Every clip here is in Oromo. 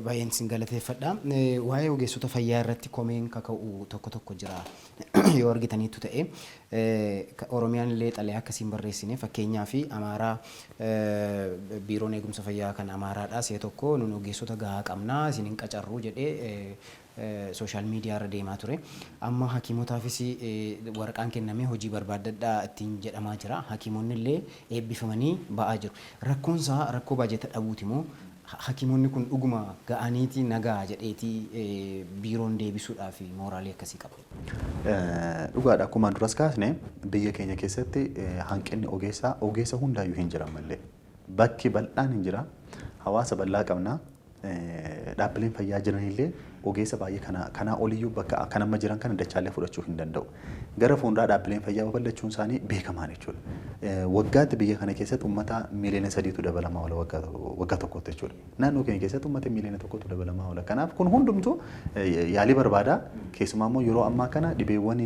Baay'een isin galateeffadha. Waa'ee ogeessota fayyaa irratti komeen kaka'u tokko tokko jira yoo argitaniittu ta'e. Oromiyaan illee xalayaa akkasiin barreessine. Fakkeenyaa fi Amaaraa, biiroon eegumsa fayyaa kan Amaaraadha. Si'a tokko nun ogeessota gahaa qabnaa, isin hin qacarru jedhee social media irra deemaa ture. Amma hakiimotaafis waraqaan kennamee hojii barbaaddadhaa ittiin jedhamaa jira. Hakiimonni illee eebbifamanii ba'aa jiru. Rakkoon isaa rakkoo baajata dhabuuti moo hakiimonni kun dhuguma ga'aniiti nagaa jedheetii biiroon deebisuudhaaf mooraalii akkasii qaba? Dhugaadha, akkuma duras kaasne biyya keenya keessatti hanqinni ogeessaa ogeessa hundaayyuu hin jiran mallee. Bakki bal'aan hin jira. Hawaasa bal'aa qabna. Dhaabbileen fayyaa jiranillee ogeessa baay'ee kanaa oliyyuu bakka kan amma jiran kana dachaallee fudhachuu hin danda'u. Gara fuulduraa dhaabbileen fayyaa babal'achuun isaanii beekamaa jechuudha. Waggaatti biyya kana keessatti uummata miiliyoona 3tu dabalamaa oola waggaa tokkotti jechuudha. Naannoo keenya keessatti uummata miiliyoona 1tu dabalamaa oola. Kanaaf kun hundumtuu yaalii barbaada. Keessumaa immoo yeroo ammaa kana dhibeewwan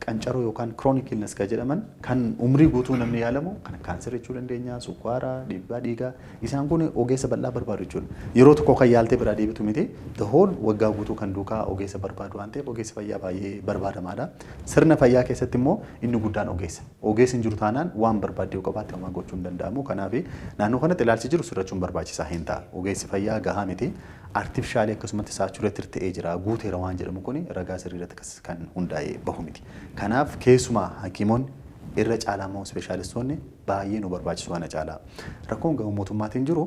qancaroo yookaan chronic illness kan jedhaman, kan umrii guutuu namni yaalamu, kan kaanserii jechuu dandeenya, sukkaara, dhiibbaa dhiigaa, isaan kun ogeessa bal'aa barbaadu jechuudha. Yeroo tokko kan yaaltee biraa deebitu miti. The whole waggaa guutuu kan duukaa ogeessa barbaadu waan ta'eef ogeessi fayyaa baay'ee barbaadamaadha. Sirna fayyaa keessatti immoo inni guddaan ogeessa. Ogeessi hin jiru taanaan waan barbaaddee qabaatte homaa gochuu hin danda'amu. Kanaaf naannoo kanatti ilaalchi jiru sirrachuun barbaachisaa hin ta'a. Ogeessi fayyaa gahaa miti. Artificially akkasumatti saturated ta'ee jira, guuteera waan jedhamu kuni ragaa sirrii irratti kan hundaa'ee bahu miti. Kanaaf keessumaa hakiimonni, irra caalaa immoo ispeeshaalistoonni baay'ee nu barbaachisu kana caalaa. Rakkoon gama mootummaatiin jiru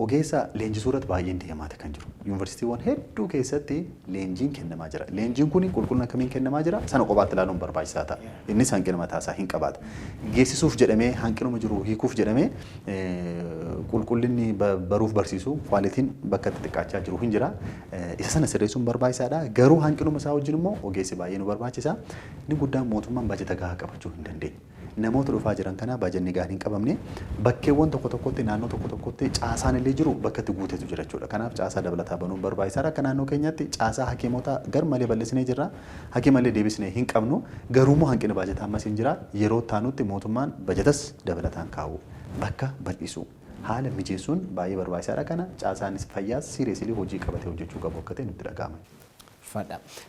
ogeessa leenjisuu irratti baay'een deemaati kan jiru. Yuunivarsiitiiwwan hedduu keessatti leenjiin kennamaa jira. Leenjiin kun qulqullina akkamiin kennamaa jira? Sana kophaatti ilaaluun barbaachisaa ta'a. Innis hanqina mataasaa hin qabaata. Geessisuuf jedhamee, hanqinuma jiru hiikuuf jedhamee, qulqullinni baruuf barsiisuu, qualityn bakka itti xiqqaachaa jiru hin jira. Isa sana sirreessuun barbaachisaadha. Garuu hanqinuma isaa wajjin immoo ogeessi baay'ee nu barbaachisa. Inni guddaan mootummaan baajata gahaa qabachuu hin dandeenye. Namoota dhufaa jiran kana baajanni gahaan hin qabamne. Bakkeewwan tokko tokkotti, naannoo tokko tokkotti caasaan illee jiru bakka itti guutetu jira jechuudha. Kanaaf caasaa dabalataa banuun barbaachisaadha. Akka naannoo keenyatti caasaa hakiimota gar malee bal'isnee jirra. Hakiimallee deebisnee hin qabnu. Garuu immoo hanqina baajataa ammas hin jira. Yeroo taanutti mootummaan bajatas dabalataan kaa'u, bakka bal'isu, haala mijeessuun baay'ee barbaachisaadha. Kana caasaanis fayyaas seriously hojii qabatee hojjechuu qabu akka ta'e nutti dhaga'ama. Fadha.